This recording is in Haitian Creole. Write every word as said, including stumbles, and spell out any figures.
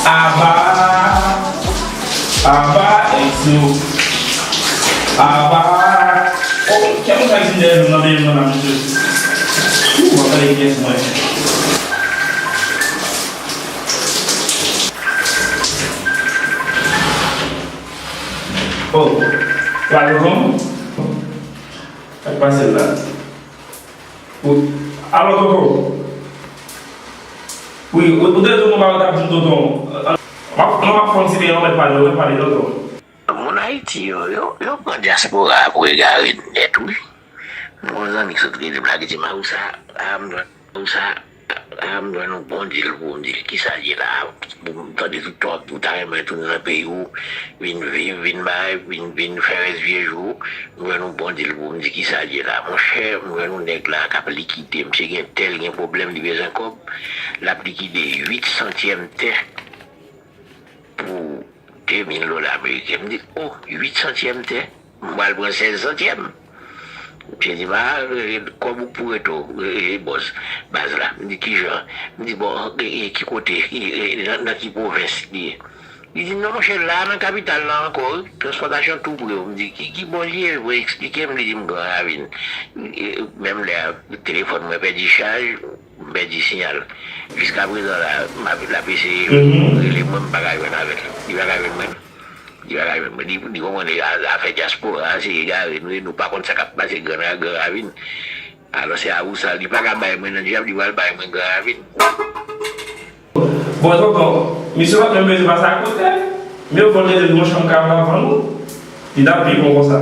Aba! Aba! Eksyo! Aba! Oh, kè mwen sa ki dèyè nou nan peyi nou la, mesye. Ou pa pale pyès mwen. Oh, la tonton? Sa k pase la? Wi. Alo, tonton? Wi, ou, ou te di w nou pa t ap di m tonton. M ap, m ap fè yon ti peyi, mwen pale, mwen pale, tonton. Moun Ayiti yo, yo, yo pran dyaspora a pou egare nèt, wi. Mwen gon zanmi ki sot rele m la, ki di m, Awousa, a, m jwenn, Awousa, a, m jwenn yon bon dil pou w. M di l, kisa l ye la? M tande tout tòt, ou ta renmen tounen nan peyi w, vin viv, vin bay, vin, vin fè rès vye jou. M jwenn yon bon dil pou w. M di, kisa l ye la? Monchè, m jwenn yon nèg la k ap likide. Misye gen tè, l gen pwoblèm, li bezwen kòb. L ap likide uit santyèm tè pou de mil dola ameriken. M di, o, uit santyèm tè, m pral pran sèz santyèm. Misye di m, a, e, kòb ou k pou rete w, e, e, bòs, baz la. M di, kijan? M di, bon, e, e, ki kote, e, e, nan, nan ki pwovens li ye? Li di, non, monchè, la nan kapital la ankò, wi, transpòtasyon tou pre w. M di, ki, ki bò li ye? Mwen eksplike m, li di m Gran Ravin. E, menm lè a, telefòn mwen pèdi chaj, m pèdi siyal. Jiskaprezan la, m ap, l ap eseye rele mwen, m pa ka jwenn avè l. Li pa ka jwenn mwen. Li pa ka jwenn mwen. Li, li konprann a, afè dyaspora a, se egare nou ye, nou pa konn sa k ap pase Gran, Gran Ravin. Alò, se Awousa, li pa ka bay mwen nan djab, li pral bay mwen Gran Ravin. Bon, tonton, misye pa t menm bezwen pase akote. Men yo fè l rele l yon chanm kay avan nou. Li t ap pi bon konsa.